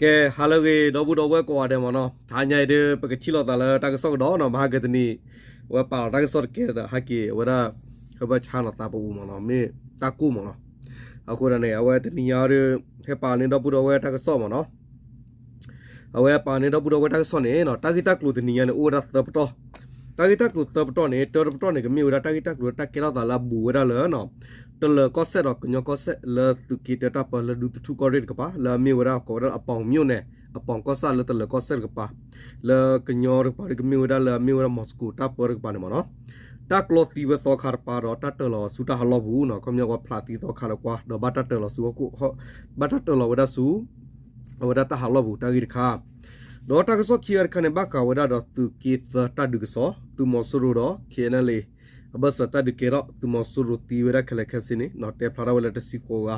ကဲ ဟါလၢအဂ့ၤ ဒီပုၢ်ဒီဝဲၢ်ကိးဂၤဒဲးမ့ၢ်နီၤ, တဟါညါအံၤဒုး ပကထံၣ်လိာ်သးလၢတၢ်ကစီၣ်ကဒီးနီၤ, မဟါကတနံၤ အဝဲပာ်လီၤတၢ်ကစီၣ်တကဲဒီး ဟဲက့ၤအဝဲဒၣ် ဟၢဘၢၣ်ဆါနီၤ သးပအူမ့ၢ်နီၤ, မ့ၢ်တၢ်ကိၢ်မ့ၢ်နီၤ. အဃိဒ်န့ၣ် အဝဲတနံၤညါဒီး ဟဲပာ်န့ၢ်ဒီပုၢ်ဒီဝဲၢ်တၢ်ကစီၣ်မ့ၢ်နီၤ. အဝဲပာ်န့ၢ်ဒီပုၢ်ဒီဝဲၢ်တၢ်ကစီၣ်န့ၣ်နီၤ, တၢ်ဂ့ၢ်တၢ်ကျိၤတနံၤညါန့ၣ် အိၣ်ဝဲဒၣ်သၢပတီၢ်. တၢ်ဂ့ၢ်တၢ်ကျိၤသၢပတီၢ်န့ၣ် တၢတပတီၢ်န့ၣ် ကမ့ၢ်ဝဲဒၣ်တၢ်ဂ့ၢ်တၢ်ကျိၤလၢတၢ်ကဲထီၣ်သးလၢအဘူးဝဲဒၣ်လၢ တလၢၤကီၢ်စဲၣ်ဒီးကညီကီၢ်စဲၣ်လၢသုးက့တၢတၢ်ပၢလၢဒူသထူၣ်ကီၢ်ရ့ၣ်တကပၤ လၢအမ့ၢ်ဝဲဒၣ်ကိးဝဲဒၣ်လၢအပီၤမၠိၣ်န့ၣ် အပီၤကီၢ်ဆၣ်လၢတလၢၤကီၢ်စဲၣ်တကပၤ လၢကညီတကပၤဒီးကမ့ၢ်ဝဲဒၣ်လၢအမ့ၢ်ဝဲဒၣ်မီၤစကိးတၢ်ပၢတကပၤန့ၣ်မ့ၢ်နီၤ. တၢ်ကျီသံဝဲသီခါတပၤဒီးတၢ်တၢၢ်လီၤဆူတၢ်ဟးလီၢ်ပူၤနီၤ, ခီပညီပှၤဖျးသံသီခါလၢကွၢ် ဒီးဘၣ်တၢ်တၢၢ်လီၤဆူ ဘၣ်တၢ်တၢၢ်လီၤဝဲဒၣ်ဆူ အဝဲဒၣ်တၢ်ဟးလီၢ်ပူၤတၢ်ဂ့ၢ်တခါ ဒီးတၢ်ကစီၣ်ခံဂၤတခါန့ၣ် ဘၣ်ဃးဝဲဒၣ်ဒီးသုးက့သၢတၢ်ဒုးကစီၣ် သုးမီၤစိရိၤဒီး KNLA အဘၢၣ်စၢၤတၢ်ဒုးကဲထီၣ် သုးမီၤစိရိၤသံဝဲဒၣ်ခဲလၢာ်ခဲဆ့န့ၣ် တဲဖျါထီၣ်ဝဲလၢတဆံဃိးဂၤ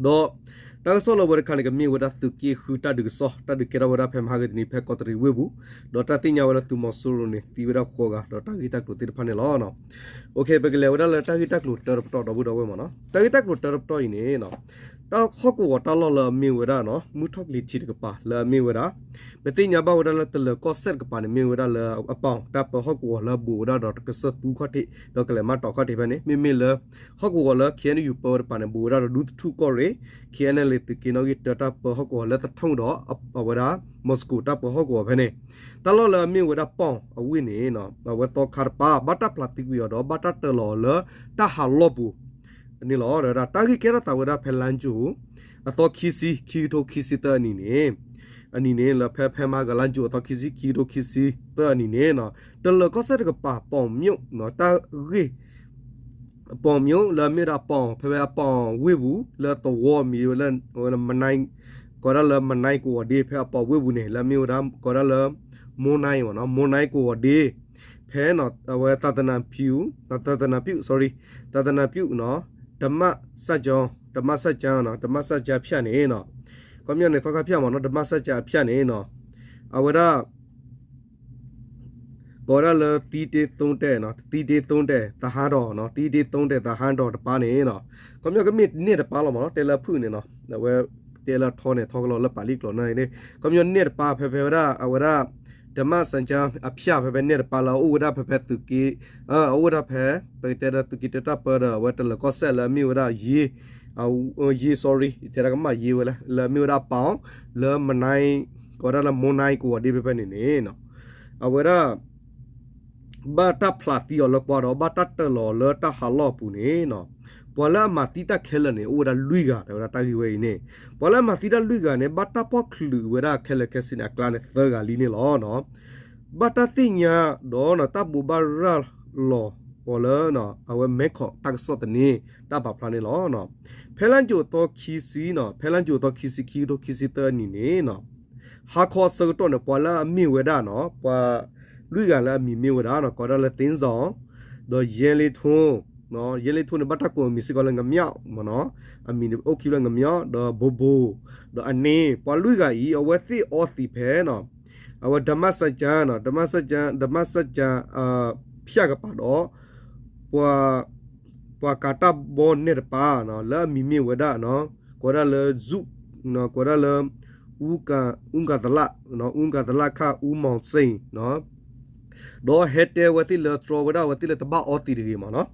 ဒီးတၢ်ကစီၣ်လၢဝဲတခါန့ၣ် ကမ့ၢ်ဝဲဒၣ်သုးက့ဃုတၢ်ဒုးကစီၣ် တၢ်ဒုးကဲထီၣ်ဝဲဒၣ်ဖဲမဟါကတနံၤ ဖဲကီးတရံးဝ့ၢ်ပူၤ ဒီးတၢ်သ့ၣ်ညါဝဲလၢသုးမီၤစိရိၤန့ၣ် သံဝဲဒၣ်ဃိးဂၤ ဒီးတၢ်ဂ့ၢ်တၢ်ကျိၤသ့ၣ်တဖၣ်န့ၣ်လီၤ. ပကလဲၤဝဲဒၣ်လၢတၢ်ဂ့ၢ်တၢ်ကျိၤတၢတပတီၢ်ဒီပုၢ်ဒီဝဲၢ်မ့ၢ်နီၤ, တၢ်ဂ့ၢ်တၢ်ကျိၤတၢတပတီၢ်အံၤန့ၣ် တၢ်ဟီၣ်ကဝီၤတၢ်လီၢ်လၢအမ့ၢ်ဝဲဒၣ်နီၤ မုၢ်ထီၣ်ကလံၤထံးတကပၤလၢအမ့ၢ်ဝဲဒၣ် ပသ့ၣ်ညါဘၣ်ဝဲဒၣ်လၢတလၢၤကီၢ်စဲၣ်တကပၤန့ၣ် မ့ၢ်ဝဲဒၣ်လၢအပီၤတၢ်ပၢဟီၣ်ကဝီၤလၢအဘူးဝဲဒၣ်ဒီးတကစၢၢ်သူခီၣ်ထံး ဒီးကလဲၤမၤတီၤခီၣ်ထံးဖဲန့ၣ် မ့မ့ၢ်လၢ ဟီၣ်ကဝီၤလၢ KNU ပၢဝဲတကပၤန့ၣ် ဘူးဝဲဒၣ်ဒီးဒူသထူၣ်ကီၢ်ရ့ၣ် KNLA သုးက့နီၣ်ဂံၢ်တၢတၢ်ပၢဟီၣ်ကဝီၤလၢသထူၣ်ဒီး အဝဲဒၣ် မီၤစကိးတၢ်ပၢဟီၣ်ကဝီၤဖဲန့ၣ် တၢ်လီၢ်လၢအမ့ၢ်ဝဲဒၣ်ပီၤအဝ့ၢ်န့ၣ် အဝဲသီခါတပၤ ဘၣ်တၢ်ဖျးသံကွံာ်အီၤဒီး ဘၣ်တၢ်တၢၢ်လီၤအီၤလၢတၢ်ဟးလီၢ်ပူၤ န့ၣ်လီၤ. ဒီးတၢ်ဂ့ၢ်ကဲထီၣ်သးဝဲဒၣ်ဖဲလါယူၤ အသီခံဆံ ခံကထိခံဆံသၢအနံၤန့ၣ် အနံၤန့ၣ် လၢဖဲဖဲမဟါကလါယူၤအသီခံဆံ ခံကထိခံဆံသၢအနံၤန့ၣ် တလၢၤကီၢ်စဲၣ်တကပၤ ပီၤမၠိၣ် တၢ်ဂ့ၢ် ပီၤမၠိၣ်လၢအမ့ၢ်ဝဲဒၣ်ပီၤ ဖဲဖဲအပီၤဝ့ၢ်ပူၤ လၢသဝီမံၤဝဲလၢ မန ကိးဒၣ်လၢမနၤကဝီၤဒ့ ဖဲအပီၤဝ့ၢ်ပူၤန့ၣ် လၢအမ့ၢ်ဝဲဒၣ် ကိးဒၣ်လၢ မိၢ်နၤမ့ၢ်နီၤ မိၢ်နၤကဝီၤဒ့ ဖဲအဝဲသးသနၢၣ်ဖၠူၣ် သးသနၢၣ်ဖၠူၣ် sorry သးသနၢၣ်ဖၠူၣ် ဓမ္မစကြာ ဓမ္မစကြာနီၤ ဓမ္မစကြာဖၠၣ်န့ၣ်နီၤ ခီပညီန့ၣ် သီခါဖၠၣ်မ့ၢ်နီၤ ဓမ္မစကြာအဖၠၣ်န့ၣ်နီၤ အဝဲဒၣ် ကိးဝဲဒၣ်လၢ သံတ့သုတဲာ်နီၤ သံတ့သုတဲာ် သဟါဒီးနီၤ သံတ့သုတဲာ် သဟါဒီးတပၤန့ၣ်နီၤ ခီပညီကမ့ၢ်န့ၢ်တပၤလီၤမ့ၢ်နီၤ တဲလၢအဖုၣ်န့ၣ်နီၤ အဝဲတဲလၢအထီန့ၣ် ထီကလီၤလၢပာ်လံကျိာ်န့ၣ် ခီပညီန့ၢ်တပၤဖဲဖဲဝဲဒၣ် အဝဲဒၣ် ဓမ္မစကြာအဖၠၣ် ဖဲဖဲန့ၢ်တပၤလၢအအိၣ်ဝဲဒၣ်ဖဲဖဲသုးက့ အအိၣ်ဝဲဒၣ်ဖဲ ပကတဲဒီးသုးက့တၢတၢ်ပၢဒီး အဝဲတလၢၤကီၢ်စဲၣ်လၢအမ့ၢ်ဝဲဒၣ် ယ့ ယ့ sorry ယတဲဒၣ်ကမၣ်ယ့ဝဲလဲၣ် လၢအမ့ၢ်ဝဲဒၣ်ပီၤ လၢမနၤ ကိးဝဲဒၣ်လၢမိၢ်နၤကဝီၤဒ့ဖဲဖဲန့ၣ်န့ၣ် အဝဲဒၣ် ဘၣ်တၢ်ဖျးသံအီၤလၢကွၢ်ဒီး ဘၣ်တၢ်တၢၢ်လီၤအီၤလၢတၢ်ဟးလီၢ်အပူၤန့ၣ်နီၤ ပှၤလၢအမၤသံတၢ်ခဲလၢာ်န့ၣ် အိၣ်ဝဲဒၣ်လွံၢ်ဂၤ တဲဝဲဒၣ်တၢ်ဂ့ၢ်ဝဲအံၤန့ၣ် ပှၤလၢအမၤသံတၢ်လွံၢ်ဂၤန့ၣ် ဘၣ်တၢ်ပီၣ်ချုးဝဲဒၣ်ခဲလၢာ်ခဲဆ့န့ၣ် အကျါန့ၣ်သၢဂၤလံန့ၣ်လီၤ. ဘၣ်တၢ်သ့ၣ်ညါဒီးတၢ်ဘိးဘၣ်ရၤလီၤအီၤလၢ အဝဲမဲခီၣ်တၢ်ကစီၣ်သန့ တၢ်ပာ်ဖျါန့ၣ်လီၤ. ဖဲလါယူၤအသီခံဆံနီၤ ဖဲလါယူၤအသီခံဆံ ခံကထိခံဆံသၢအနံၤန့ၣ်နီၤ ဟါခီအဆၢကတီၢ်န့ၣ် ပှၤလၢအမ့ၢ်ဝဲဒၣ်နီၤ ပှၤလွံၢ်ဂၤလၢအမံၤမ့ၢ်ဝဲဒၣ်နီၤ ကိးဒၣ်လၢ သ့ၣ်စီၣ် ဒီး ယဲလ့ထိ ယဲလ့ထိန့ၣ် ဘၣ်တၢ်ကိးအမံၤစ့ၢ်ကီးလၢ ငမျီၣ် မ့ၢ်နီၤ အမံၤန့ၣ်အိၣ်ခံဘျီ ငမျီၣ် ဒီး ဘိဘိ ဒီးအန့ၣ် ပှၤလွံၢ်ဂၤအံၤ အဝဲသ့ၣ်အီသံးဖဲနီၤ အဝဲ ဓမ္မစကြာနီၤ ဓမ္မစကြာ ဓမ္မစကြာ ဖၠၣ်ကပၤဒီး ပှၤ ပှၤကၤတၢ်ဘီနဲၣ်တပၤနီၤ လၢအမံၤမ့ၢ်ဝဲဒၣ်နီၤ ကိးဒၣ်လၢ ဇု ကိးဒၣ်လၢ အူကၤသလၣ် အူကၤသလၣ်ခၣ် အူမီၤစ့ၣ်နီၤ ဒီးဟဲတဲဝဲသ့ၣ်လၢ တြီဝဲဒၣ်အဝဲသ့ၣ်လၢတဘၣ်အီသံးတဂ့ၤမ့ၢ်နီၤ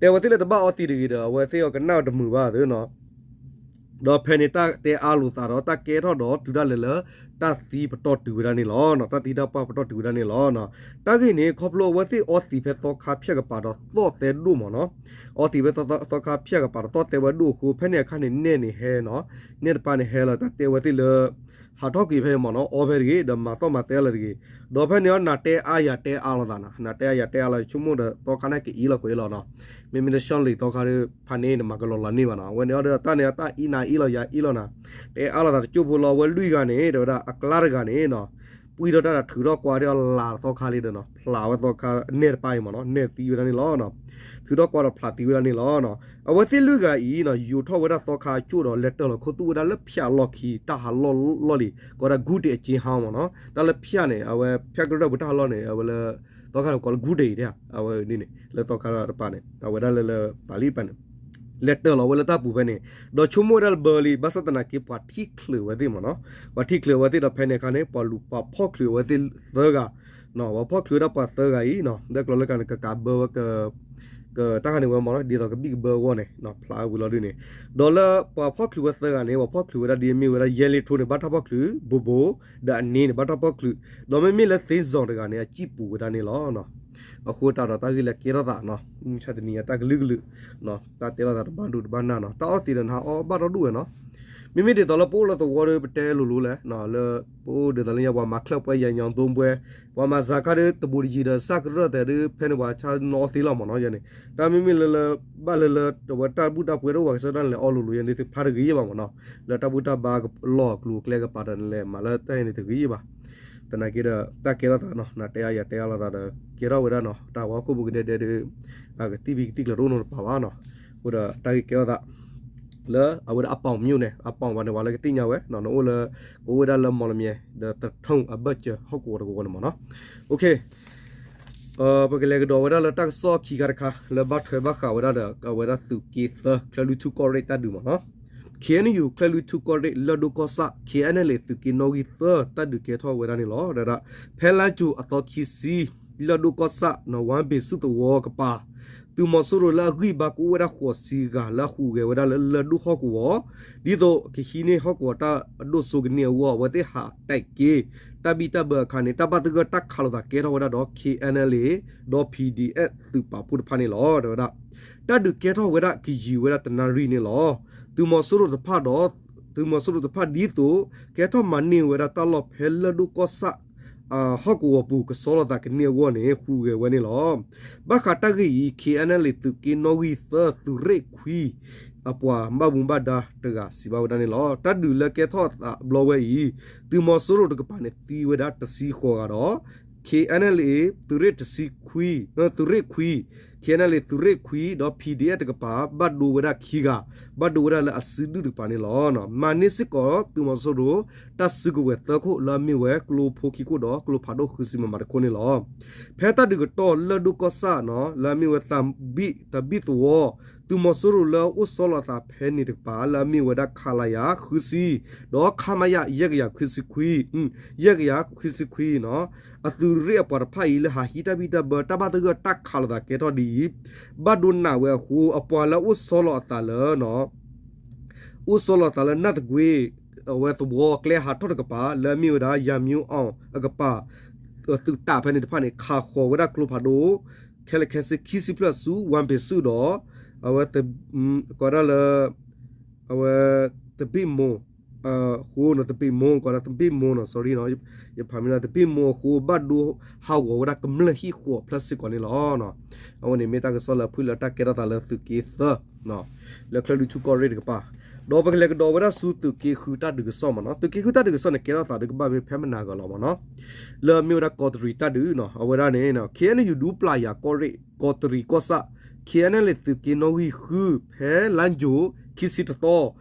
တဲဝဲသ့ၣ်လၢတဘၣ်အီသံးတဂ့ၤဒီး အဝဲသ့ၣ်အီၤကနၣ်အီၤတမုာ်ဘၣ်သ့နီၤ ဒီးဖဲန့ၣ်တၢ်တဲအါလိာ်သးဒီး တၢ်ကဲထီၣ်ဒီးတုၤဒၣ်လဲာ်လၢ တၢ်သံပတီၢ်တုၤဝဲဒၣ်န့ၣ်လီၤ. တၢ်သံတၢ်ပှၢ်ပတီၢ်တုၤဝဲဒၣ်န့ၣ်လီၤ. တၢ်ဂ့ၢ်န့ၣ် ခီဖျိအဝဲသ့ၣ်အီသံးဖဲသီခါဖၠၣ်ကပၤဒီးသီၣ်သဲဒိၣ်မ့ၢ်နီၤ. အီသံးဖဲသီခါဖၠၣ်ကပၤဒီးသီၣ်သဲဝဲဒိၣ်အဃိ ဖဲန့ၣ်အခါန့ၣ်နဲၣ်န့ၣ်ဟဲနီၤ. နဲၣ်တပၤန့ၣ်ဟဲလီၤ တၢ်တဲဝဲသ့ၣ်လၢ ဟးထီၣ်ကွံာ်ဖဲန့ၣ်မ့ၢ်နီၤ အီဖဲတဂ့ၤ ဒီးမၤသီၣ်မၤသဲလီၤတဂ့ၤ. ဒီးဖဲန့ၣ်အီၤ နၤတဲအါယၤတဲအါလိာ်သးနီၤ. နၤတဲအါယၤတဲအါလိာ် ဆိကမိၣ်ဒီးသီခါန့ၣ်ကအံၤလီၤကွံာ်လီၤနီၤ. မ့မ့ၢ်တဆီလံာ်သီခါဒီး ဖးန့ၣ်နမၤကလီၤလီၤန့ၢ်ဘၣ်နီၤ. အဝဲန့ၣ်အီၤဒီးတၢ်န့ၣ် တၢ်အံၤနၤအံၤလီၤယၤအံၤလီၤနၤ. တဲအါလိာ်သးတကၠိၢ်ဖိလီၤ အဝဲလွံၢ်ဂၤန့ၣ် တဲဝဲဒၣ်အကျါတဂၤန့ၣ်နီၤ ပှံထီၣ်တၢ်ဒီးထုးထီၣ်ကွၢ်ဒီးလၤသီခါလံဒီးနီၤ ဖျးဝဲသီခါနဲၣ်တပၤအံၤမ့ၢ်နီၤ နဲၣ်သံဝဲဒၣ်န့ၣ်လီၤ. ထုးထီၣ်ကွၢ်ဒီးဖျးသံဝဲဒၣ်န့ၣ်လီၤ. အဝဲသ့ၣ်လွံၢ်ဂၤအံၤနီၤ ယူာ်ထီၣ်ဝဲဒၣ်သီခါအကၠိၢ်ဒီး လဲၤတၢၢ်လီၤခူသူၣ်ဝဲဒၣ်လၢဖၠၣ်အလီၢ်ခံ တၢ်ဟးလီၢ်လီၢ်လံၤ ကိးဝဲဒၣ် ဂူတ့ၢ်အကၠ့ဟါမ့ၢ်နီၤ. တၢ်လၢဖၠၣ်န့ၣ် အဝဲဖၠၣ်ကရၢၢ်ပူၤတၢ်ဟးလီၢ်န့ၣ် အဝဲလၢ သီခါန့ၣ် ကိးလၢဂူတ့ၢ်အံၤ အဝဲန့ၣ်န့ၣ် လၢသီခါတပၤန့ၣ် အဝဲဒၣ်လၢလၢပာ်လံပာ်န့ၣ် လဲၤတၢၢ်လီၤဝဲလၢတၢ်ပူၤဖဲန့ၣ်, ဒီးဆိကမိၣ်ဝဲဒၣ်လၢဘၢလံ, ဘၣ်ဆၣ်သနာ်က့ ပှၤထံၣ်ချုးဝဲသ့ၣ်မ့ၢ်နီၤ, ပှၤထံၣ်ချုးဝဲသ့ၣ်ဒီးဖဲန့ၣ်အခါန့ၣ် ပှၤလူၤပှၤဖီၣ်ချုးဝဲသ့ၣ်သၢဂၤ, ပှၤဖီၣ်ချုးဝဲဒၣ်ပှၤသၢဂၤအံၤနီၤ, လၢကျိၤလၢကျါန့ၣ် ကကးဘၢဝဲ ကတၢ်ခါန့ၣ်ဝဲမ့ၢ်နီၤ, ဒ်သိးကဘံၣ်ကဘၢအဂီၢ်န့ၣ် ဖျါဝံၤလီၤဒုန့ၣ်, ဒီးလၢပှၤဖီၣ်ချုးဝဲသၢဂၤန့ၣ် ပှၤဖီၣ်ချုးဝဲဒၣ်ဒ်အမ့ၢ်ဝဲဒၣ် ယဲလ့ထိန့ၣ် ဘၣ်တၢ်ဖီၣ်ချုး, ဘိးဘိး ဒီးအန့ၣ်န့ၣ် ဘၣ်တၢ်ဖီၣ်ချုး, ဒီးမ့မ့ၢ်လၢသ့စီၣ်တဂၤန့ၣ် အစံၣ်ပူၤဝဲဒၣ်န့ၣ်လီၤ. အဃိသတးဒီးတၢ်ဂ့ၢ်လၢကဲထီၣ်သးနီၤ, မုၢ်ဆါတနံၤညါတၢ်ကလုာ်ကလုာ်, တၢ်တဲလိာ်သးတဘၣ်ဒိတဘၣ်နၢ်နီၤ, တၢ်အီၣ်သံးဒီးနဟါအီၣ်ဘၣ်ဒီဒူၣ်ဝဲနီၤ, မ့မ့ၢ်ဒ်သိးလၢပအိၣ်လၢသဝီဒီး ပတဲလိၤလိၤလဲၣ်, လၢပအိၣ်ဒ်သိးလၢညါ ပှၤမၤချၢၣ်ပှဲၤယၤညီသိပှဲၤ, ပှၤမၤစှၤခါဒီးတဘူးတယံၤဒီးစၢ်ကရၢၢ်သဲးဒီး ဖဲန့ၣ်ပှၤဆါနီၤအီၣ်သံးလီၤမ့ၢ်နီၤ, ယဲန့ၣ် တၢ်မ့မ့ၢ်လၢလၢ ဘၣ်လၢလၢ အဝဲတၢ်ဘူၣ်တၢ်ပှဲၤတအိၣ်ဘၣ်ကစၢ်ဒၣ်လဲာ်အီၣ်လိၤလိၤယဲန့ၣ် သုဖျါတဂ့ၤဘၣ်မ့ၢ်နီၤ, လၢတၢ်ဘူၣ်တၢ်ဘါအလီၢ်အကျိၤအကျဲကပၤဒီးလဲၤမၤလၢတၢ်အံၤန့ၣ်တဂ့ၤဘၣ်, သနာ်က့ဒီး တၢ်ကဲထီၣ်သးနီၤ, နတဲအါယၤတဲအါလိာ်သးဒီး ကဲထီၣ်ဝဲဒၣ်နီၤ, တၢ်ဝဲဟီၣ်ခိၣ်ဖိကဒဲဒဲဒီး အကသံၣ်ဘံကသံၣ်ကျၢၤတအိၣ်နီတပၤဘၣ်နီၤ, အဃိဒီးတၢ်ဂ့ၢ်ကဲထီၣ်သး လၢအဝဲဒၣ်အပီၣ်မၠိၣ်န့ၣ် အပီၣ်ဘၣ်န့ၣ် ပှၤလၢကသ့ၣ်ညါဝဲနီၤ, နအိၣ်လၢ ကအိၣ်ဝဲဒၣ်လၢမီၣ်လမၠဲၣ် ဒီးသထူၣ်အဘၢၣ်စၢၤဟီၣ်ကဝီၤတကဝီၤန့ၣ်မ့ၢ်နီၤ, ပကလဲၤကဒီးဝဲဒၣ်လၢတၢ်ကစီၣ်ခံခါတခါ လၢဘၣ်ထွဲဘၣ်ဃးဝဲဒၣ်ဒီး အဝဲဒၣ်သုးက့သၢ ချၢၣ်လွံၢ်ထူၣ်ကီၢ်ရ့ၣ်တၢ်ဒုးမ့ၢ်နီၤ, ခ့ၣ်အဲၣ်ယူၣ် ချၢၣ်လွံၢ်ထူၣ်ကီၢ်ရ့ၣ် လၢၢ်ဒိၣ်ကီၢ်ဆၣ် ခ့ၣ်အဲၣ်အဲၣ်လ့ၣ် သုးက့နီၣ်ဂံၢ်သၢ တၢ်ဒုးကဲထီၣ်ဝဲဒၣ်န့ၣ်လီၤ. ဒီးဖဲလါကၠိၤအသီခံဆံ လၢၢ်ဒိၣ်ကီၢ်ဆၣ် ဝါဘ့ၣ်ဆူၣ်သဝီကပၤ သုးမီၤစိရိၤလၢအဂံၢ်ဘါကအိၣ်ဝဲဒၣ်ဃိးဆံဂၤလၢအဟူးဂဲၤဝဲဒၣ်လၢလၢၢ်ဒိၣ်ဟီၣ်ကဝီၤ ဒ်သိးကဟံးန့ၢ်ဟီၣ်ကဝီၤတၢ်အဒိၣ်စိကန့ၢ်အဂီၢ် အဝဲသ့ၣ်ဟးတဲာ်က့ၤ တၢ်ဘံၣ်တၢ်ဘၢအခါန့ၣ် တၢ်ဘၣ်သဂၢၢ်တၢ်ခးလိာ်သးကဲထီၣ်ဝဲဒၣ်ဒီး ခ့ၣ်အဲၣ်အဲၣ်လ့ၣ် ဒီး ပီၣ်ဒီအ့ၣ် သုးပာ်ဖှိၣ်တဖၣ်န့ၣ်လီၤ. ဒီးဝဲဒၣ် တၢ်ဒုးကဲထီၣ်ဝဲဒၣ်ကယံာ်ဝဲဒၣ်တနၣ်ရံၣ်န့ၣ်လီၤ. သုးမီၤစိရိၤတဖၣ်ဒီး သုးမီၤစိရိၤတဖၣ်ဒ်သိး ကဲထီၣ်မၤန့ၢ်ဝဲဒၣ်တၢ်လီၢ်ဖဲလၢၢ်ဒိၣ်ကီၢ်ဆၣ် ဟီၣ်ကဝီၤပူၤကဆီလီၤသးကန့ၢ်အဂီၢ်န့ၣ် ဟူးဂဲၤဝဲန့ၣ်လီၤ. ဘၣ်ဃးတၢ်ဂ့ၢ်အံၤ ခ့ၣ်အဲၣ်အဲၣ်လ့ၣ် သုးက့နီၣ်ဂံၢ်သၢ သုးရ့ၣ်ခွံ အပှၤဘၣ်မူဘၣ်ဒါတဂၤစံးဘၣ်ဝဲဒၣ်န့ၣ်လီၤ. တၢ်ဒုးလၢကဲထီၣ်သးဘျီဝဲအံၤ သုးမီၤစိရိၤတကပၤန့ၣ်သံဝဲဒၣ်တဆံဃိးဂၤဒီး ခ့ၣ်အဲၣ်အဲၣ်လ့ၣ် သုးရ့ၣ်တဆံခွံ သုးရ့ၣ်ခွံ ခ့ၣ်အဲၣ်အဲၣ်လ့ၣ် သုးရ့ၣ်ခွံ ဒီး ပီၣ်ဒီအ့ၣ် တကပၤ ဘၣ်ဒိဝဲဒၣ်ခံဂၤ ဘၣ်ဒိဝဲဒၣ်လၢအစုဒုၣ်တကပၤန့ၣ်လီၤ. မၤန့ၢ်စ့ၢ်ကီးသုးမီၤစိရိၤ တၢ်စုကဝဲၤသၢခိၣ်လၢအမ့ၢ်ဝဲကျိဖိခံခိၣ်ဒီးကျိဖးဒိၣ်ဃုဆံမမတခိၣ်န့ၣ်လီၤ. ဖဲတၢ်ဒုးကတီၢ်လၢၢ်ဒိၣ်ကီၢ်ဆၣ်နီၤ လၢအမ့ၢ်ဝဲသးဘံၣ်သဝီ သုးမီၤစိရိၤလၢအအိၣ်ဆီလီၤအသးဖဲန့ၣ်တကပၤ လၢအမ့ၢ်ဝဲဒၣ် ခလရ ဃုဆံ ဒီး ခမရ ယဲၢ်ကယၤခွံဆံခွံ ယဲၢ်ကယၤခွံဆံခွံနီၤ အသုးရ့ၣ်အပှၤတဖၣ်အံၤ လၢဟးဟံးတၢ်ဘံၣ်တၢ်ဘၢ တၢ်ဘၣ်သဂၢၢ်တၢ်ခးလိာ်သးကဲထီၣ်ဒ်အံၤ ဘၣ်ဒိနးဝဲအဃိ အပှၤလၢအအိၣ်ဆီလီၤအသးလၢ အိၣ်ဆီလီၤသးလၢနၢ်သကွ့ၤ အဝဲသဝီကျဲဟးထီၣ်တကပၤ လၢအမ့ၢ်ဝဲဒၣ် ယၤမၠိအီၣ်အကပၤ သုးတၢ်ဖဲန့ၣ်တဖၣ်န့ၣ် ခးဃီၤဝဲဒၣ်ကျိဖးဒိၣ် ခဲလၢာ်ခဲဆ့ခံဆံဖျၢၣ်ဆူ ဝါဘ့ၣ်ဆူၣ်ဒီး အဝဲ ကီးဒၣ်လၢ အဝဲ သဘ့ၣ်မိၢ် အဃိနီၤ သဘ့ၣ်မိၢ် ကီးဒၣ်သဘ့ၣ်မိၢ်နီၤ sorry နီၤ ယဖးမ့ၢ်ဒၣ် သဘ့ၣ်မိၢ်အဃိ ဘၣ်ဒိဟးဂီၤဝဲဒၣ်ကမျၢၢ်ဟံၣ်ဃီးဖျၢၣ်စ့ၢ်ကီးန့ၣ်လီၤ. အဝဲန့ၣ်မ့ၢ်တၢ်ကစီၣ်လၢအဖုၣ်လၢတၢ်ကဲထီၣ်သးလၢသုးက့သၢ လၢချၢၣ်လွံၢ်ထူၣ်ကီၢ်ရ့ၣ်တကပၤ ဒီးပကလဲၤကဒီးဝဲဒၣ်ဆူသုးက့ဃုတၢ်ဒုးကစီၣ်မ့ၢ်နီၤ သုးက့ဃုတၢ်ဒုးကစီၣ်န့ၣ် ကဲထီၣ်သးဒုးကဘၣ်မ့ၢ်ဖဲမနၤဂၤလီၤမ့ၢ်နီၤ လၢအမ့ၢ်ဝဲဒၣ်ကီးတရံးတၢ်ဒုးနီၤ အဝဲဒၣ်န့ၣ် ခ့ၣ်အဲၣ်ယူၣ် ဒူပျၢ်ယၤကီၢ်ရ့ၣ် ကီးတရံးကီၢ်ဆၣ် ခ့ၣ်အဲၣ်အဲၣ်လ့ၣ် သုးက့နီၣ်ဂံၢ်ဃု ဖဲလါယူၤ ခံဆံတသီ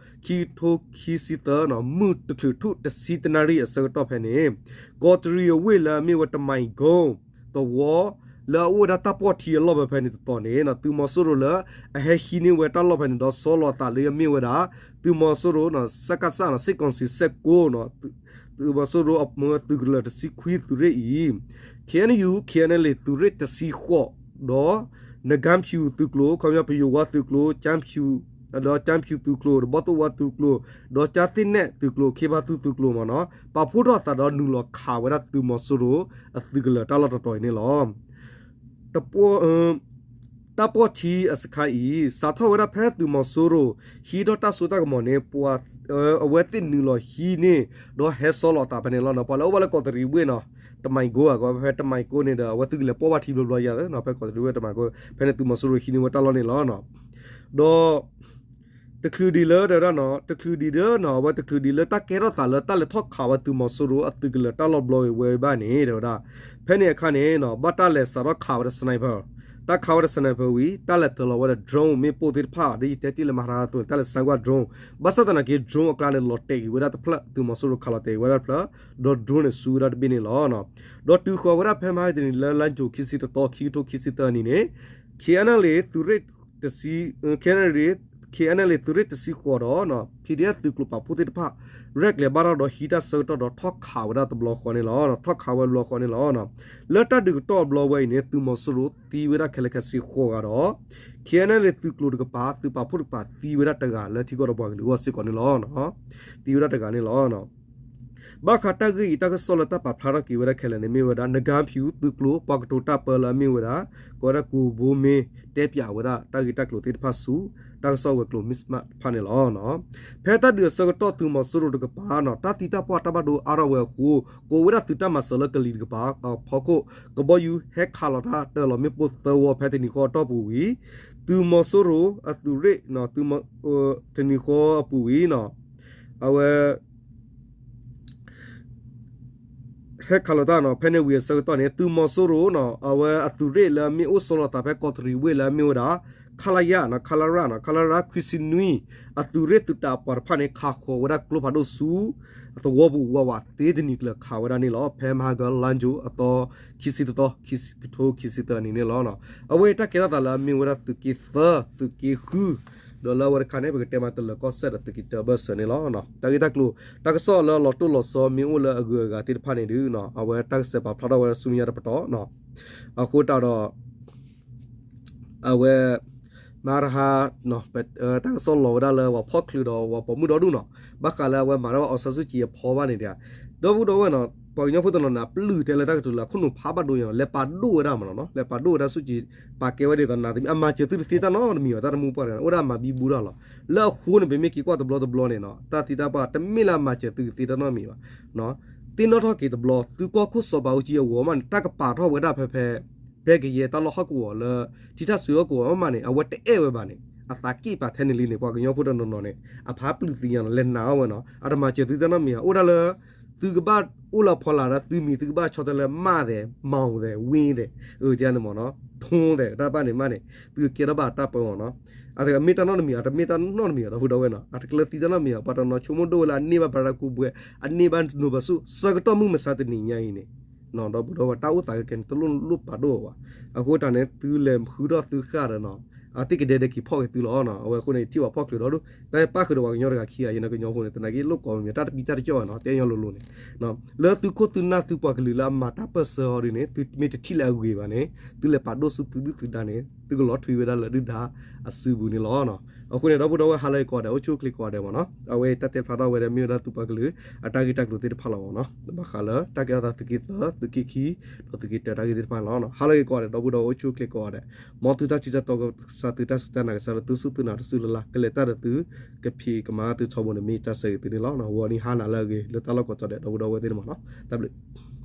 ခံကထိခံဆံသၢနီၤ မုၢ်တချုးထူၣ်တဆံတနၣ်ရံၣ်အဆၢကတီၢ်ဖဲန့ၣ် ကီးတရံးအဝ့ၢ်လၢအမ့ၢ်ဝဲတမံၤကိ သဝီ လၢအအိၣ်ဝဲဒၣ်တၢ်ပီၢ်ထံအလီၢ်ဖဲဖဲန့ၣ်တတီၤန့ၣ် သုးမီၤစိရိၤလၢအဟဲဟံးန့ၢ်ဝဲတၢ်လီၢ်ဖဲန့ၣ်ဒီးဆီလီၤသးလၢအမ့ၢ်ဝဲဒၣ် သုးမီၤစိရိၤ စကစ နီၤ စစ်ကောင်စီ စ့ၢ်ကီးနီၤ သုးမီၤစိရိၤအမ့ၢ်ဝဲသုးကလၢၤတဆံခွံသုးရ့ၣ်အံၤ ခ့ၣ်အဲၣ်ယူၣ် ခ့ၣ်အဲၣ်အဲၣ်လ့ၣ် သုးရ့ၣ်တဆံဃိး ဒီး နကၠၣ်ဖၠူၣ်သုးကျိၤ ခီပညီပယိၤဝါသုးကျိၤ ကၠၣ်ဖၠူၣ် ဒီးကၠၣ်ဖၠူၣ်သုးကျိၤ ဒီးဘီၣ်သိၣ်ဝါသုးကျိၤ ဒီးကၠၣ်သ့ၣ်နဲၣ်သုးကျိၤ ခ့ဘါသူသုးကျိၤမ့ၢ်နီၤ ပာ်ဖှိၣ်ထီၣ်အသးဒီးနုာ်လီၤခးဝဲဒၣ်သုးမီၤစိရိၤအသုးကလၢၤတၢ်လီၢ်တတီၤအံၤန့ၣ်လီၤ. တပီၢ် တၢ်ပီၢ်ထံအစခါအံၤ စးထီၣ်ဝဲဒၣ်ဖဲသုးမီၤစိရိၤ ဟံးထီၣ်တၢ်စိတၢ်ကမီၤန့ၣ် ပှၤ အဝဲသ့ၣ်နုာ်လီၤဟံးန့ၢ် ဒီးဟဲဆီလီၤသးဖဲန့ၣ်လီၤ. ပှၤလၢအိၣ်ဘၣ်လၢကီးတရံးဝ့ၢ်နီၤ တမံၤကိဧါ ကီးဖဲတမံၤကိန့ၣ်ဒီး အဝဲသုးကလၢၤပီၢ်ဘၣ်ထံဘျီဘျီယၤသ့နီၤ ဖဲကီးတရံးဝ့ၢ်တမံၤကိ ဖဲန့ၣ်သုးမီၤစိရိၤဟံးန့ၢ်ဝဲတၢ်လီၢ်န့ၣ်လီၤ. ဒီး တချုးဒံးလၢတဲဝဲဒၣ်နီၤ တချုးဒံးဒီးနီၤ အဝဲတချုးဒံးလၢတၢ်ကဲထီၣ်သးလၢတၢ်လဲၤထီၣ်ခးဝဲသုးမီၤစိရိၤအသုးကလၢၤတၢ်လီၢ်ဘျီဝဲဘၣ်န့ၣ် တဲဝဲဒၣ် ဖဲန့ၣ်အခါန့ၣ်နီၤ ဘၣ်တၢ်လဲၤစးထီၣ်ခးဝဲဒီး sniper တၢ်ခးဝဲဒီး sniper ဝံၤ တၢ်လဲၤတၢၤလီၤဝဲဒီး drone မ့ၣ်ပိၢ်သ့ၣ်တဖၣ် ဒ်ယတဲတ့ၢ်လၢမၤဟါတၢ်သိးန့ၣ် တၢ်လဲၤစါကွၢ် drone ဘၣ်ဆၣ်သနာ်က့ drone အကျါန့ၣ် လီၤတဲာ်က့ၤဝဲဒၣ်တဖျၢၣ် သုးမီၤစိရိၤခးလီၤတဲာ်က့ၤဝဲဒၣ်တဖျၢၣ် ဒီး drone န့ၣ် စူဝဲဒၣ်တဘ့ၣ်န့ၣ်လီၤ. ဒီးတုၤဃီၤဝဲဒၣ်ဖဲမဟါတနံၤလၢလါယူၤခံဆံတသီ ခံကထိခံဆံသၢနံၣ်န့ၣ် ခ့ၣ်အဲၣ်အဲၣ်လ့ၣ် သုးရ့ၣ်တဆံ ခ့ၣ်အဲၣ်အဲၣ်လ့ၣ် K N L A သုးရ့ၣ်တဆံဃိးဒီး P D F သုးကျိၤပာ်ဖှိၣ်သ့ၣ်တဖၣ် ရဲၣ်ကျဲၤဘၣ်ထီၣ်ဒီးဟံးတၢ်ဆၢကတီၢ်ဒီးထီၣ်ခးဝဲဒၣ်တဘျီဃီန့ၣ်လီၤ. ထီၣ်ခးဝဲတဘျီဃီန့ၣ်လီၤ. လၢတၢ်ဒုးကတီၢ်အဘျီဝဲအံၤန့ၣ် သုးမီၤစိရိၤသံဝဲဒၣ်ခဲလၢာ်ခဲဆ့ဃိးဂၤဒီး K N L A သုးကျိၤတကပၤ သုးပာ်ဖှိၣ်တကပၤသံဝဲဒၣ်တဂၤလၢထံကီၢ်ဒီးပှၤကလုာ်အဂီၢ်စ့ၢ်ကီးန့ၣ်လီၤ. သံဝဲဒၣ်တဂၤန့ၣ်လီၤ. ဘၣ်ဃးတၢ်ဂ့ၢ်အံၤ တၢ်ကစီၣ်လၢတၢ်ပာ်ဖျါထီၣ်က့ၤဝဲဒၣ်ခဲလၢာ်န့ၣ် မ့ၢ်ဝဲဒၣ် နကၢၣ်ဖၠူသုးကျိၤ ပှၤကတိၤတၢ်ပၢလၢအမ့ၢ်ဝဲဒၣ် ကိးဝဲဒၣ်ကိဘိမ့ၢ် တဲပၠးဝဲဒၣ်တၢ်ဂ့ၢ်တၢ်ကျိၤသ့ၣ်တဖၣ်ဆူ တၢ်ကစီၣ်ဝဲၤကျိၤ Mizzima တဖၣ်န့ၣ်လီၤ. ဖဲတၢ်ဒုးအဆၢကတီၢ် သုးမီၤစိရိၤတကပၤနီၤ တၢ်သံတၢ်ပှၢ်တၢ်ဘၣ်ဒိအါထီၣ်ဝဲအဃိ ကိးဝဲဒၣ်သုးတၢ်မၤစၢၤလၢကလံၤတကပၤအဖီခိၣ် ကဘီယူၤဟဲခးလီၤတၢ်တၢလီၤမ့ၣ်ပိၢ်သၢဝီ ဖဲတနံၤဃီအတီၢ်ပူၤဝံၤ သုးမီၤစိရိၤအသုးရ့ၣ် တနံၤဃီအပူၤဝံၤနီၤ အဝဲ ဟဲခးလီၤတၢ်နီၤ ဖဲန့ၣ်ဝံၤအဆၢကတီၢ်န့ၣ် သုးမီၤစိရိၤနီၤ အဝဲအသုးရ့ၣ်လၢအမ့ၢ်အိၣ်ဆီလီၤသးဖဲကီးတရံးဝ့ၢ်လၢအမ့ၢ်ဝဲဒၣ် ခလရနီၤ ခလရနီၤ ခလရခွံဆံနွံ အသုးရ့ၣ်သုးတၢ်အပှၤတဖၣ်န့ၣ် ခးဃီၤဝဲဒၣ်ကျိဖးဒိၣ်ဆူ အသဝီပူၤဝးဝးသ့တနံၤကျၢၤခးဝဲဒၣ်န့ၣ်လီၤ. ဖဲမဟါကလါယူၤအသီ ခံဆံတသီ ကထိခံဆံသၢနံၤန့ၣ်လီၤ. အဝဲအံၤတၢ်ကဲထီၣ်သးလၢအမ့ၢ်ဝဲဒၣ်သုးက့သၢ သုးက့ဃု ဒီးလၢအဝဲတခါန့ၣ် ပကတဲမးတလၢၤကီၢ်စဲၣ်ဒီးသုးက့တၢဘၢၣ်စၢၤန့ၣ်လီၤ. တၢ်ဂ့ၢ်တၢ်ကျိၤ တၢ်ကစီၣ်လၢလီၤတိၢ်လီၤဆီမ့ၢ်အိၣ်လၢအဂုၤအဂၤသ့ၣ်တဖၣ်န့ၣ်ဒုး အဝဲတၢ်ကစဲးပာ်ဖျါထီၣ်ဝဲဆူမဲာ်ညါတပတီၢ် အဃိတၢ်ဒီး အဝဲ မၤတဟါ တၢ်ကစီၣ်လီၤဝဲဒၣ်လၢပှၤဖီၣ်ချုးဒီးပှၤပိာ်မုၣ်ဒီဒူၣ်နီၤ ဘၣ်ဃးလၢအဝဲမၤတၢ်ဘၣ် အောင်ဆန်းစုကြည် အဖီဘၣ်န့ၣ်ဒီး ဒီပုၢ်ဒီဝဲၢ်နီၤ ပှၤကညီဖိတနီၤန့ၣ် အပျုၢ်တဲလၢတၢ်ကတိၤလၢအခိၣ်နူာ်ဖးဘၣ်ဒိယၤနီၤ လဲၤပာ်ဒိၣ်ဝဲဒၣ်မးနီၤ လဲၤပာ်ဒိၣ်ဝဲဒၣ်စုကြည် ပာ်ကဲဝဲဒ်သိးနၤသမံး အမၤစၢၤသုတသ့တၢ်နီတမံၤဘၣ် တၢ်တမူပှၢ်တဂၤန့ၣ် အိၣ်ဒၣ်မၤဘံဘူတၢ်လီၤ. လၢအဃိန့ၣ် ပမ့ၢ်က့ၤကွၢ်တဘျီတဘျီန့ၣ်နီၤ တၢ်သံတၢ်ပှၢ်တမ့ၢ်လၢအမၤစၢၤသုတသ့တၢ်နီတမံၤဘၣ် သ့ၣ်နီၣ်ထီၣ်က့ၤတဘျီ သုးကီၢ်ခိၣ်စီၤဘးအူကၠံအဂီၢ်မးန့ၣ် တၢ်ကပာ်ထီၣ်ဝဲဒၣ်ဖဲဖဲ ဖဲကယဲၢ်တၢ်လီၢ်ဟီၣ်ကဝီၤလၢ ထံထၣ်စွ့ဟီၣ်ကဝီၤမးန့ၣ် အဝဲတအဲၣ်ဝဲဘၣ်န့ၣ် အသးက့ၣ်ပာ်ထဲန့ၣ်လံန့ၣ် ပှၤကညီဖိတနီၤနီၤန့ၣ် အဖးပျုၢ်သ့ၣ်ညါနီၤ လဲၤနာ်အီၤဝဲနီၤ အတမၤစၢၤသုတၢ်နီတမံၤဘၣ် အိၣ်ဒၣ်လၢ သုကဘၣ်အိၣ်လၢဖီလာ်ဒီးသုမံၤ သုကဘၣ်ဆီတလဲ မးသဲး မီၤသဲး ဝ့သဲး အၢ တဲန့ၣ်မးနီၤ ထိသဲး တၢ်ဘၣ်န့ၣ်မးန့ၣ် သုကကဲထီၣ်ဘၣ်တၢ်ပၢမးနီၤ အတမ့ၢ်တၢ်နီတမံၤ အတမ့ၢ်တၢ်နီတမံၤ ဒီပုၢ်ဒီဝဲၢ်နီၤ အတကျၢၤသံတၢ်နီတမံၤ ပှၤတနီၤဆိကမိၣ်ဒိၣ်ဝဲလၢအန့ၢ်ဘၣ်ပရၤကူးဘှဲး အန့ၢ်ဘၣ်နိၣ်ဘၢဆူၣ် ဆၢကတီၢ်မုၢ်မဆါတနံၤညါအံၤန့ၣ် ဒီပုၢ်ဒီဝဲၢ် တၢ်အိၣ်သးကကဲန့ၣ် တလိၣ်လိၣ်ပာ်ဒိၣ်အီၤဘၣ် အဃိတၢ်န့ၣ် သုလဲၤဃုထီၣ်သုဃၣ်ဒီးနီၤ အသ့ၣ်ကဒဲဒဲက့ၤဖီၣ်က့ၤသုလီၤနီၤ အဝဲအဃိန့ၣ် ထံၣ်ပှၤဖီၣ်ချုးဒီဒူၣ် တၢ်ပၣ်ဃုာ်ဒီးပှၤကညီတဂၤခံဂၤ ယဲန့ၣ်ကညီဖိန့ၣ် သနာ်က့လိၣ်ကိးမံၤ တၢ်တပံတၢ်တကၠီၣ်နီၤ တဲညီလိၤလိၤန့ၣ် လၢသုးခိၣ်သုးနၢ်သုပှၤကလုာ်လၢအမၤတၢ်ပၢၢ်ဆၢအီၤဒ်န့ၣ် သုမ့ၢ်တထံၣ်လၢအဂ့ၤဘၣ်န့ၣ် သုလဲၤပာ်ဒိၣ်ဆူသုဒုၣ်သုဒါန့ၣ် သုကလီၤထွံဝဲဒၣ်လၢဒုၣ်ဒါအစုပူၤန့ၣ်လီၤ. အဃိန့ၣ် ဒီပုၢ်ဒီဝဲၢ် ဟါလၢဂ့ၤကိးဂၤဒဲး အိၣ်ဆူၣ်အိၣ်ချ့ကိးဂၤဒဲးမးနီၤ အဝဲတၢ်တဲဖျါထီၣ်ဝဲဒၣ်မ့ၢ်ဝဲဒၣ်သုးပှၤကလုာ် အတၢ်ဂ့ၢ်တၢ်ကျိၤသ့ၣ်တဖၣ်လီၤမးနီၤ ဘၣ်ဃးလၢတၢ်ကဲထီၣ်သးသုးက့သၢ သုးက့ခံ ဒီးသုးက့တၢတၢ်ဂ့ၢ်သ့ၣ်တဖၣ်န့ၣ်လီၤ. ဟါလၢဂ့ၤကိးဂၤဒဲး ဒီပုၢ်ဒီဝဲၢ် အိၣ်ဆူၣ်အိၣ်ချ့ကိးဂၤဒဲး မ်သုတၢ်ထံၣ်တၢ်တီကစၢ် သုတၢ်စူၢ်တၢ်နာ်ကစၢ်လၢ သုစူၢ်သုနာ်တစူၢ်လၢ်လၢ် ကလဲၤတၢ်ဒီးသု ကဖံးကမၤသုထီဘိန့ၣ် မ့ၢ်တၢ်ဆၢဂ့ၤသုန့ၣ်လီၤ. ဂီၤနံၤဟါနၤလၢအဂ့ၤ လၢတၢ်လီၢ်ကိးတီၤဒဲး ဒီပုၢ်ဒီဝဲၢ်သ့ၣ်န့ၣ်မးနီၤ တၢ်ဘျုး